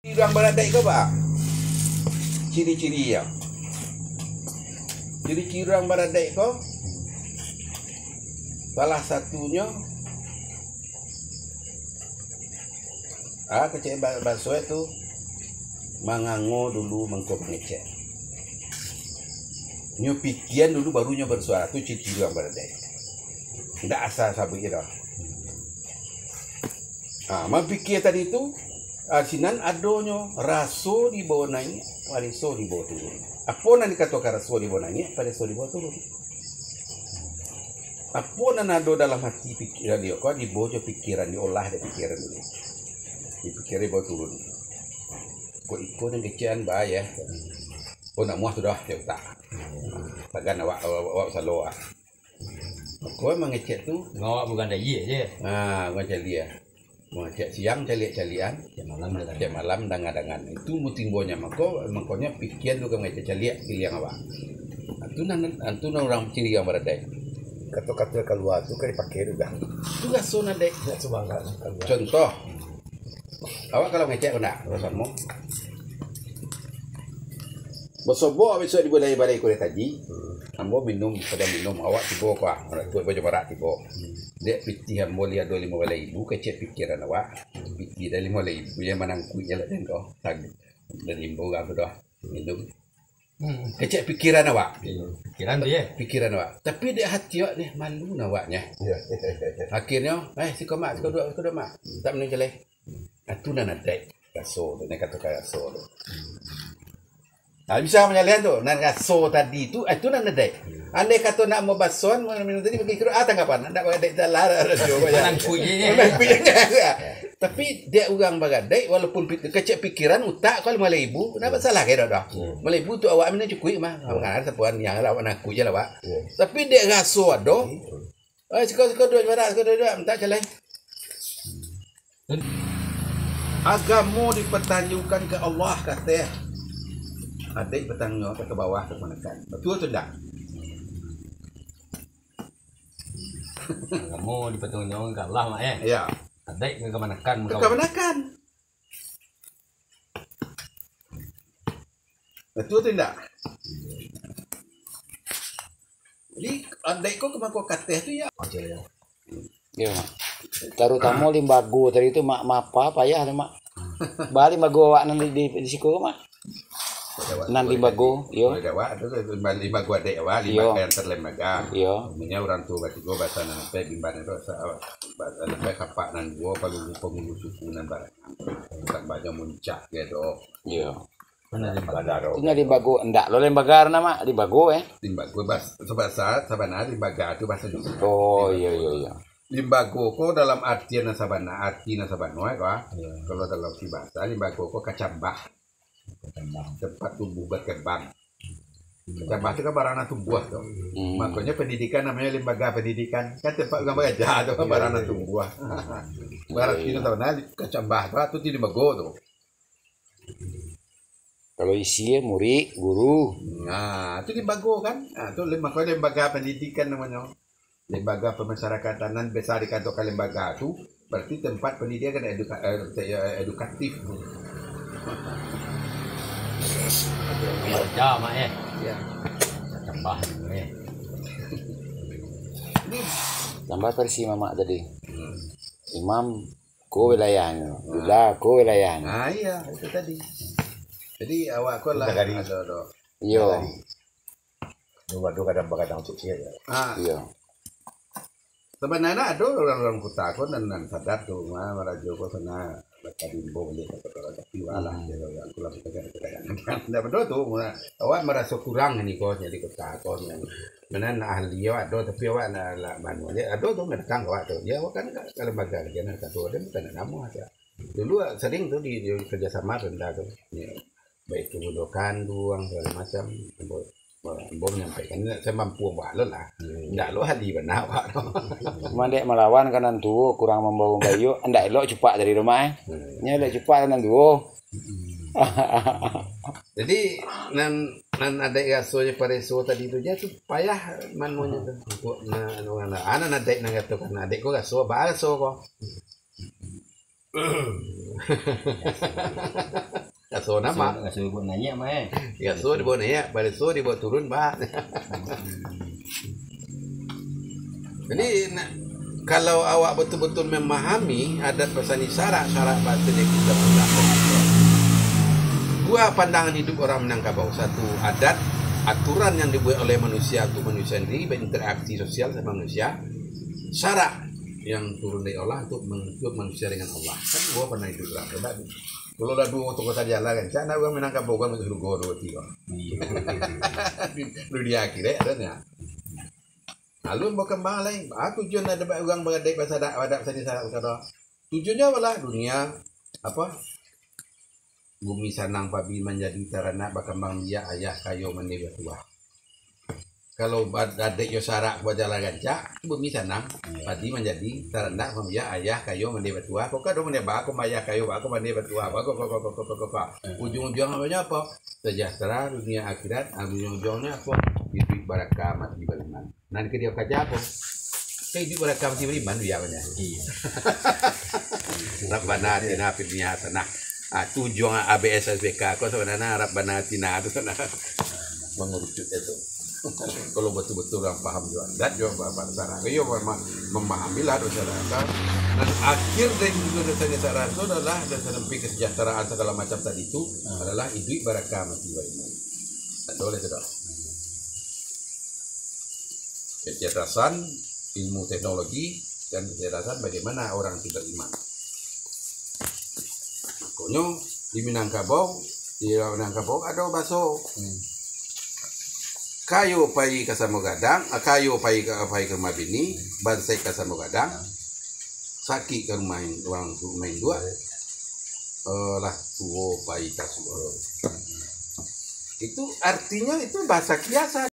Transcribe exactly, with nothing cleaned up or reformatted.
Ciri urang baradaik ko, Pak? Ciri-ciri ya. Ciri-ciri urang baradaik ko, salah satunyo, ah, kecek ba-, baso tu, mangango dulu mangko mangecek. Nyo pikian dulu, baru nyo basuara. Tu ciri-ciri urang baradaik. Ndak asa sabuik doh. Ah, mampikia tadi tu, ah, sinan adonyo raso dibawa naiak, pareso dibawa turun. Apo nan dikatokan raso dibawa naiak, pareso dibawa turun? Apo nan ado dalam hati pikiran dia, kau dibawa jo pikiran, diolah dek pikiran dulu. Dipikiran dibawa turun. Kok iko nan kecekan bae, ya. Oh, nak muah tu dah, cek utak. Pagan awak, awak, awak salo ah. Mako mangecek tu. Ngawak bukan dah iya je. Ha, bukan caliak. Mangecek siang caliak-caliakan. Cek malam dah. Cek malam dangan-dangan. Itu mutimbonyo. Mako, makonyo pikian tu ka mangecek caliak kiliang awak. Ha, tu nan, ha, tu nan urang ciri urang baradaik. Kato-kato kalua tu ka dipakai tu, Gang. Tu raso nan dek. Nak sumangga kalua. Contoh. Awak kalau ngecek ko ndak? Kalau samo. Basobok bisuak di balai-balai kuliah kaji. Hmm. Ambo minum, pada minum. Awak tibo ko ah. Orang tuo bajo barak tibo. Hmm. Dek pitih ambo li ado limo balai ibu, kecek pikiran awak. Pitih dari limo balai ibu, yang manangkuik je lah den ko. Tag-, dari imbau ka tu dah. Minum. Hmm. Kecek pikiran awak. Iyo, pikiran tu, ya. Pikiran awak. Tapi dek hati awak ni, malu nah awaknya. Iya. Akhirnyo, "Eh, siko mak, siko duduak, siko duduak mak." Tak minum jaleh. Ah, tu nan adaik raso tu, nan kato ka raso tu. Ah, bisa manyaleh tu, nan raso tadi tu, ah, tu nan adaik. Andai kato nak mau bason, mau minum tadi, bagi kiro, ah, tanggapan, nak adaik dalam radio ko, ya. Manangkuik je. Manangkuik je. Tapi, dek urang baradaik, walaupun pik-, kecek pikiran, utak, kalau malai ibu, nak masalah ke dak dah? Hmm. Malai ibu tu awak minum cukuik mah. Hmm. Makan sapuan yang lah, awak nangkuik je lah, Pak. Hmm. Tapi, dek raso ado, hmm. Eh, siko, siko duduak, juara, siko duduak, mintak jaleh. Agamo dipertanjungkan ka Allah, ka ateh. Adaik bertanggung jawab ka bawah, ka kamanakan. Batua tu ndak? Agamo dipertanggungjawabkan ka Allah, Mak, eh? Iya. Adaik ka kamanakan, ka kamanakan. Batua tu indak? Jadi, andai ko ka mangko ka ateh tu, ya. Oke, ya. Yo, Mak. Tarutamo limbago tadi tu, Mak, mapa payah tu, Mak. Bah limbago awak nan di, di, di siko tu, Mak. Nan limbago, yo. Kalau di awak tu, limbago adaik awak, limbago yang terlembaga. Yo. Umumnya orang tua batigo bahasa nan sampai bimbang itu, bahasa sampai kapak nan duo, pangulu, pangulu suku nan barat. Tambahnya muncak dia tu. Iyo. Mana limbaga tu? Itu limbago, ndak lo limbaga nama, limbago, eh. Limbago bas-, sebasa, sabana limbaga tu bahasa Indonesia. Oh, iyo, iyo, iyo. Limbago ko dalam artian nan sabana, arti nan sabana ko, ah. Iyo. Kalau dalam bahasa, limbago ko kacambah. Kacambah. Tempat tumbuh berkembang. Kacambah tu kan barang nan tumbuah tu. Hmm. Makonyo pendidikan namonyo limbaga pendidikan. Kan tempat urang baraja tu kan barang nan tumbuah. Iyo, iyo. Berarti nan sabana kacambah tu, tu di limbago tu. Kalau isi, murid, guru. Nah, tu limbago kan? Ah, tu lim-, makonyo limbaga pendidikan namonyo. Limbaga pemasyarakatan nan biasa dikatokan limbaga tu, berarti tempat pendidikan eduka-, eh, edukatif. Baraja, Mak, eh. Ya. Tambah dulu, eh. Tambah versi Mamak tadi. Hmm. Imam ko wilayahnyo, Buddha ko wilayahnyo. Ah, iya, itu tadi. Jadi, awak ko lah, ado, ado. Iyo. Ado, ado kadang-kadang tu, ya. Ah. Iyo. Sabananyo ado urang-urang kota ko nan, nan sadar tu, ma-, marajo ko sana, baka di imbau baliak ka kota, tapi walah, hmm, ya, urang ko lah, kadang-kadang. Ndak betul tu, ma-, awak maraso kurang ni ko, jadi kota ko, nan Mana nak ahli awak tu, tapi awak nak, nak manu aja. Ado tu datang awak tu. Ya, awak kan ka, ka lembaga lagi, nak satu ada bukan nak nama aja. Dulu, ah, sering tu di, di kerjasama rendah tu. Ya. Baik tu bodoh kanduang, segala macam. Ambo, ambo menyampaikan, nak semampu ambo alun lah. Hmm. Ndak lo ahli bana awak tu. Cuma dek malawan ka nan tuo, kurang mambawa bayuk, ndak elok cupak dari rumah, eh. Hmm. Nya elok cupak ka nan tuo. Mm-mm. Jadi, nan, nan adaik rasonyo pareso tadi tu, je tu payah manuanyo tu. Untuak na-, anu, anu, ah, nan adaik nan katokan, adaik ko raso, baa raso ko. Raso nama. Raso, raso buat naiak mah, eh. Raso dibawa naiak, baraso dibawa turun, bah. Jadi, nak, kalau awak betul-betul memahami adat basandi sarak, sarak batin yang kita punya, dua pandangan hidup orang Minangkabau. Satu, adat, aturan yang dibuat oleh manusia untuk manusia sendiri, berinteraksi sosial sama manusia. Sarak yang turun dari Allah untuk mengikut manusia dengan Allah. Kan dua pandangan hidup orang. Coba tu. Kalau lah duo tu kota jalan kan, cak nak urang Minangkabau kan masuk surga duo tigo. Iya. Dunia akhirat adanya. Lalu bakambang lai. Ah, tujuan ado ba-, urang baradek basadak, badak basandi sarak basado. Tujuannyo apalah? Dunia, apa? Bumi sanang padi manjadi taranak bakambang biak, ayah kayo mandeh batuah. Kalau ba-, baradek jo sarak bajalan rancak, bumi sanang, iya, padi manjadi taranak bakambang biak, ayah kayo mandeh batuah. Kok kado mandeh bako, ayah kayo bako mandeh batuah, bako, bako, bako, bako, bako. Hmm. Ujuang-ujuang aponyo apo? Sejahtera dunia akhirat, ah, ujuang-ujuangnyo apo? Iduik baraka mati bariman. Nan ka dia kaja apo? Kan iduik baraka mati bariman, biar banyak. Iya. Rabbana atina fid dunya hasanah. Ah, tujuan A B S S P K ko sabananyo Rabbana atina tu sana. Mengerucut itu. Kalau betul-betul orang paham juga, dan juga paham sana. Iyo, memang memahamilah dosa-dosa. Dan akhir dari dosa-dosa itu adalah dosa sampai kesejahteraan segala macam tadi itu adalah iduik baraka mati bariman. Tak boleh sudah. Kecerdasan, ilmu teknologi, dan kecerdasan bagaimana orang itu beriman. Pokoknyo, di Minangkabau, di Minangkabau ado baso. Hmm. Kayo pai ka samo gadang, ah, kayo pai ka, pai ka rumah bini, bansaik ka samo gadang, sakik ka rumah in-, urang tu, rumah induak, eh, lah tuo pai ka suo. Itu artinyo itu bahasa kiasan.